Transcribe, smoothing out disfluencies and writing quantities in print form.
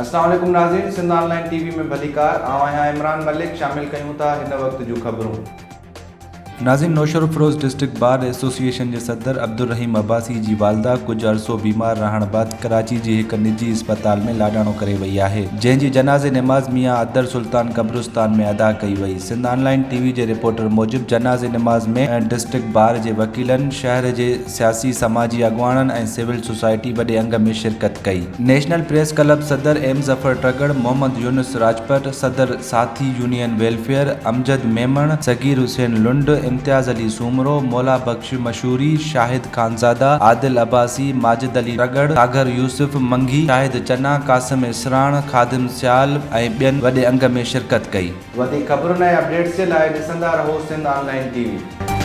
السلام عليڪم ناظرين سنڌ آن لائين ٽي وي ۾ ڀليڪار آئون آهيان عمران ملڪ شامل ڪيون ٿا هن وقت جون خبرون. ناظرين نوشهروفيروز ڊسٽرڪٽ بار ايسوسيئيشن جي صدر عبدالرحيم عباسي جي والده ڪجهه عرصو بيمار رهڻ بعد ڪراچي جي هڪ نجي اسپتال ۾ لاڏاڻو ڪري وئي آهي جنهن جي جنازي نماز ميان ادر سلطان قبرستان ۾ ادا ڪئي وئي سنڌ آن لائين ٽي وي جي رپورٽر موجب جنازي نماز ۾ ڊسٽرڪٽ بار جي وڪيلن شهر جي سياسي سماجي اڳواڻن ۽ سول سوسائٽي وڏي انگ ۾ شرڪت ڪئي. نيشنل پريس ڪلب صدر ايم ظفر ٽڳڙ، محمد يونس راڄپر، صدر ساٿي يونين ويلفيئر، امجد ميمڻ، صغير حسين لنڊ، امتياز علي سومرو، مولا بخش مشوري، شاهد خانزاده، عادل عباسي، ماجد علي ٽڳڙ، ساگر يوسف منگي، شاهد چنا، قاسم اسراڻ، خادم سيال ۽ ٻين وڏي انگ ۾ شرڪت ڪئي. وڌيڪ خبرن ۽ اپڊيٽس جي لاء ڏسندا رهو سنڌ آن لائين ٽي وي.